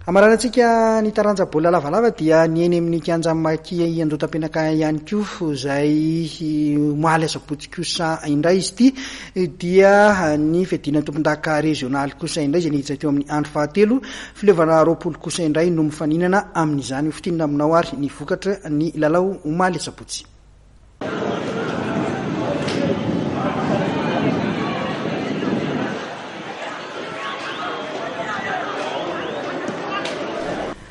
Hamaranantsika ny taranja baolina lavalava dia ny eny amin'ny kianjan'ny Maki Andohatapenaka ihany koa izay omaly asabotsy kosa indray izy ity dia ny fiadiana tompondaka rezionaly kosa indray izay niditra teo amin'ny andro fahatelo. Fileovana 20 kosa indray no mifaninana amin'izany. Ho fintinina aminao ary ny vokatra ny lalao omaly asabotsy.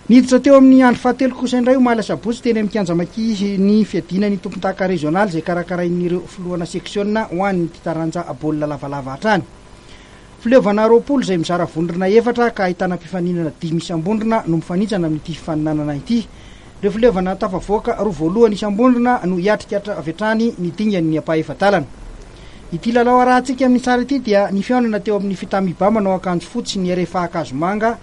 Niditra teo amin'ny andro fahatelo kosa indray omaly asabotsy teny amin'ny kianja Maki ny fiadiana ny tompondaka rezionaly izay karakarain'ireo filohana seksiona ho an'ity taranja baolina lavalava hatrany. Fileovana 20 izay mizara vondrona efatra ka ahitana mpifaninana dimy isam-bondrona no mifanintsana amin'ity fifaninanana ity. Ireo fileovana tafavoaka roa voalohany isam-bondrona no hiatrika avy hatrany ny dingan'ny ampahefa-dalana. Ity lalao arahantsika amin'ny sary ity dia ny fihaonana teo amin'ny Fitamiba manao akanjo fotsy sy ny RFA Ankazomanga,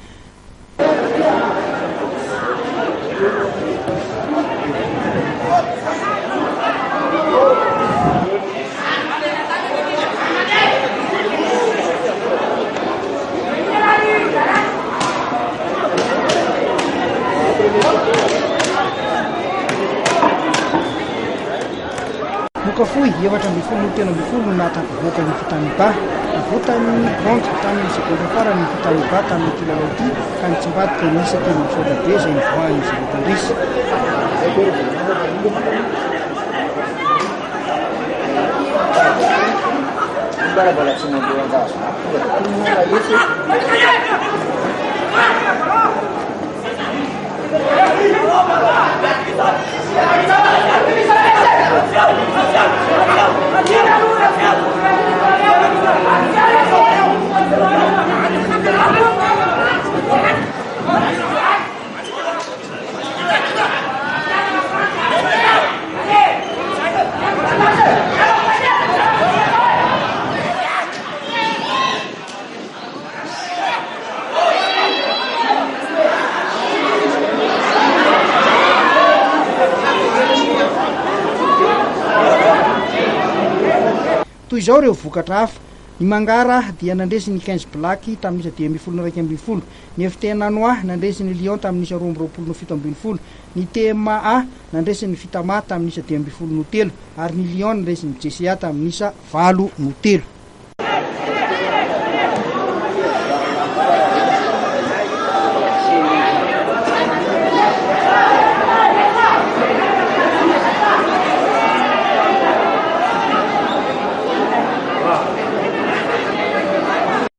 Moka fohy 14 no 13 no nahatafavoaka ny Fitamiba. Navoatan'ny Bronx tamin'ny segondra farany ny Fitamiba tamin'ity lalao ity ka nitsimbadika ny isa teny Misaotra be izay nivoahan'izy ireo mpandresy. Toy izao ireo vokatra hafa, Ny Mangara dia nandresy ny Quinze Black tamin'ny isa 15 no 11, ny FT Nanoa nandresy ny Lion tamin'ny isa 22 no 17, ny TMA nandresy ny Fitama tamin'ny isa 15 no 3 ary ny Lion nandresy ny JCA tamin'ny isa 8 no 3.